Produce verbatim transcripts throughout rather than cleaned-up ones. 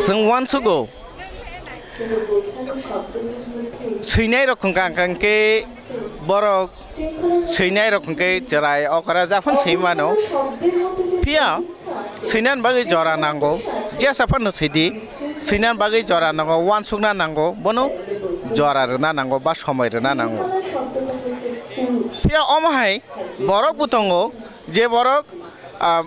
Chwng uansugo swinai rok hwnkha hwnkhe borok swinai rok hwnkhe chwrai okra japhano swi mano. Phiya swinani bagwi jora nango, jesa phano swidi, swinani bagwi jora nango, uansukna nango, bono jora rwna nango ba somoi rwna nango. Phiya omo hai borok bo tongo je borok, ah,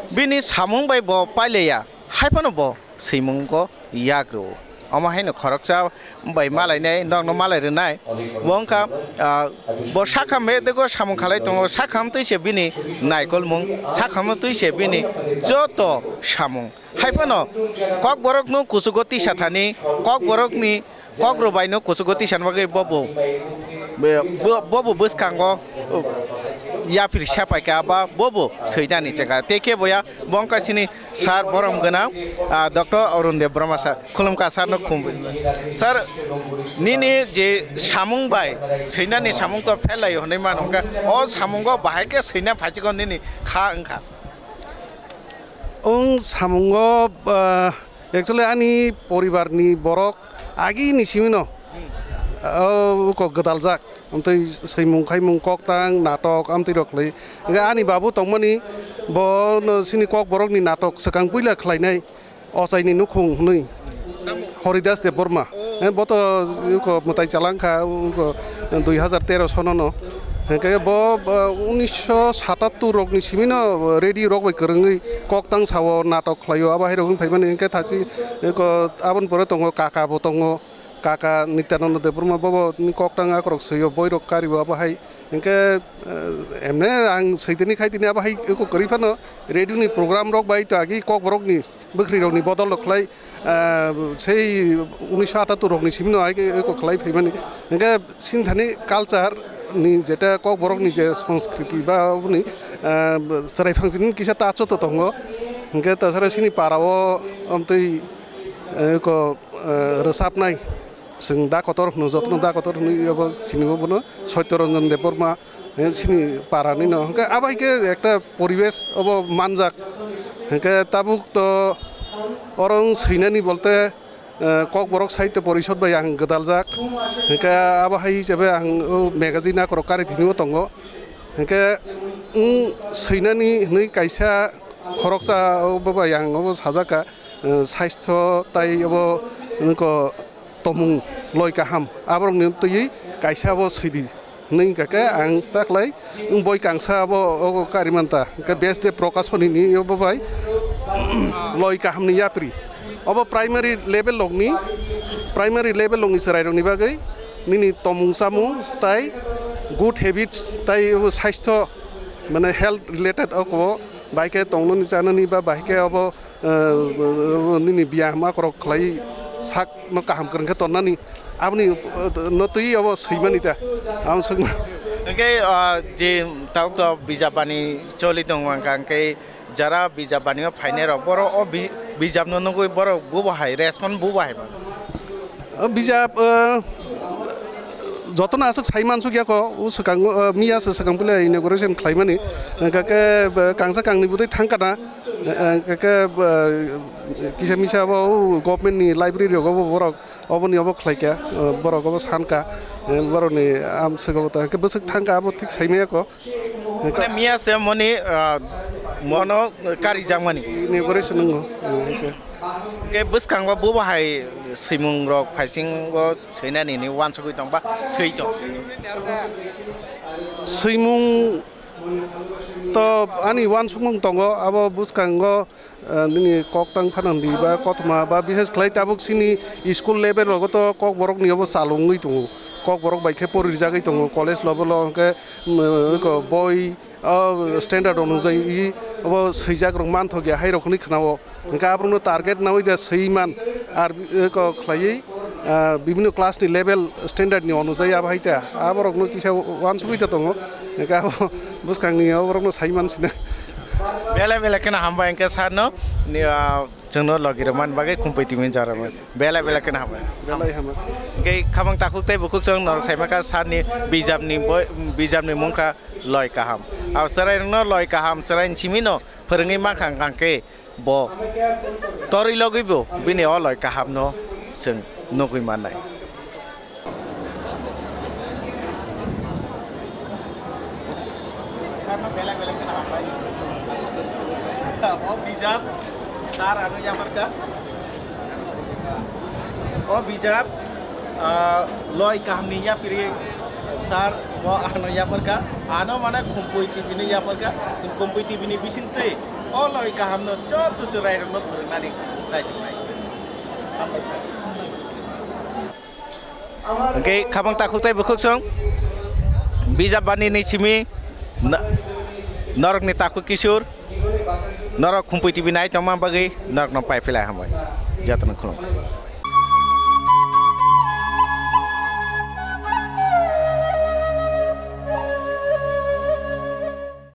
bini samung bai bo pailaiya, hai phano bo swimungo yak rwo. Omo haino khoroksa bai malainai, nokno malai rwnai. Bo wngkha, ah, bo sakham bedego samung khalai tongo, sakham twi se bini naikolmung, sakham twi se bini joto samung. Hai phano Kokborokno kuchugo tisa thani, Kokborokni Kok rwbaino kuchugo tisan bagwi bobo, bo-, bobo bwskango yapri sapaikha ba bobo swinani chengkha. Tei khe boya bo wngkha sini sir borom gwnang, ah, Doctor Arun Dev Brahma sir. Khulumkha sir no khum. Sir, nini je samung bai swinani samung to phelai hwnwi mano, hwnkhe o samungo bahai khe swina phaichikgo nini kha wngkha. Wng samungo, ah, actually ani poribarni borok agini simino, oh, uko gwdaljak. Amtwi swimung khaimung koktang natok amtwi rok khlai. Hwnkhe ani babu tongmani bo no sini Kokborokni natok swkang puila khlainai Ochaini Nukhung hwnwi. Horidas Debbarma. Eh, bo to uko mwtai chalangkha, uko dui hazar tero sonono. Hwnkhe bo, bo unisho satattur rokni simino radio rok bai kwrwngwi koktang sao, natok khlaio, abo hai rok wng phaimani. Hwnkhe thachi uko aboni pore tongo, kaka bo tongo, kaka Nityananda Debbarma, bobo ni koktang akorok swio, boi rok kario abo hai. Hwnkhe, eh, emne ang switini khaitini abo hai uko kwrwi phano radio ni program rok bai to agi Kokborokni bwkhwrwi rokni bodol rok khlai, ah, sei unisho atattur rokni simino hai khe eko khlai phaimani. Hwnkhe sini thani culture ni jeta Kokborokni je sanskriti ba oboni, ah, chwrai phangsini kisa tacho to tongo. Hwnkhe tasara sini para o amtwi, eh, eko, eh, rwchapnai. Chwng da kotor hwno, jotono da kotor hwnwi abo sini bo bono Satya Ranjan Debbarma. Eh, chini para ni no. Hwnkhe abo hai khe ekta poribesh obo manjak. Hwnkhe tabuk to oro wng swinani bolte, eh, Kokborok Sahitya Porishod bai ang gwdaljak. Hwnkhe abo hai hisabe ang o magazine akorok kari thwinwi tongo. Hwnkhe wng swinani hwnwi kaisa khoroksa obo bai ang obo sajak kha, eh, sastho tai obo wngkha tomung loi kaham, aborokni twiwi kaisa bo swidi hwnwi hwnkha khe ang taklai boi kangsa abo ogo kari manta, hwnkhe Bes de Prokashoni ni obo bai loi kaham ni yapri. Obo primary level rokni, primary level rokni chwrairokni bagwi nini tomung chamung tai good habits tai obo sastho, mane health related oko bai khe tongnani chanani ba bai khe obo eh, nini biyam akorok khlai sak no kaham kwrwng khe tonnani aboni, eh, no twi obo swimani ta. Ang swkma. Hwnkhe, ah, je tabuk to bijap bani choli tongo hwnkha, hwnkhe jara bijap bani o phainai rok borok o bi-, bijap no nugwi borok bubo hai respond bubo hai mano. O bijap, eh, jotono aswk sai mansuk ya kho, o swkang, eh, miya se swkang puila inauguration khlaimani. Hwnkha khe, eh, kangsa kangni bwtwi thang kana. Eh, hwnkha khe, eh, kisa misa bo o government ni library rogo bo borok oboni obo khlai kha, eh, borok obo san kha, eh, borok ni amswk obo ta hwnkhe bwswk thang kha abo thik sai maya kho. Mane miya se moni, ah, mono kari jakmani. Ni gori se nungo. Hwnkhe bwskango bubo hai swimung rok phaisingo swinani ni uansugui tong ba swi tong. Swimung to ani uansukmung tongo, abo bwskango, ah, nini koktang phano di ba kothoma ba bishes khlai tabuk sini school level rogo to Kokborok ni obo chalungwi tongo. Kokborok bai khe porijagwi tongo college level o hwnkhe, mm, ko boi, o standard onujai obo swijak rok manthok ya hai rok hwnwi khna o. Hwnkhe aborokno target naui da swi man ar, eh, ko khlaiwi, ah, bibhinno class ni level standard ni onujai abo hai ta aborokno kisa uansugui ta tongo. Hwnkhe abo bwskang ni aborokno sai man sina. Belai belai kheno hambai hwnkhe sir no, ni, ah, chwngno logi rwmani bagwi kumpui timi jora belai belai kheno hambai. Belai hambai. Hwnkhe khabang takhuk tei bukhuk chwng norok saima kha sir ni bijap ni boi, bijap ni mung kha Loi kaham. Abo chwrairokno loi kaham, chwraini simi no phwrwngwi mankha hwnkhe Bo torwi logwibo bini o loi kahamno chwng nugwi mannai. O bijap sir ano yapharkha. O bijap, ah, loi kahamni yaphiri sir bo ano yapharkha. Ano mane Khumpui T V ni yapharkha. Chwng Khumpui T V ni bisingtwi o loi kahamno joto chwrairokno phwrwngnani chai tongnai. Hwnkhe khabang takhuk tei bukhuk song bijap bani ni simi na-, norokni takhuk kisur norok Khumpui T V nai tongma bagwi norokno pai philai hambai. Jotono khulumkha.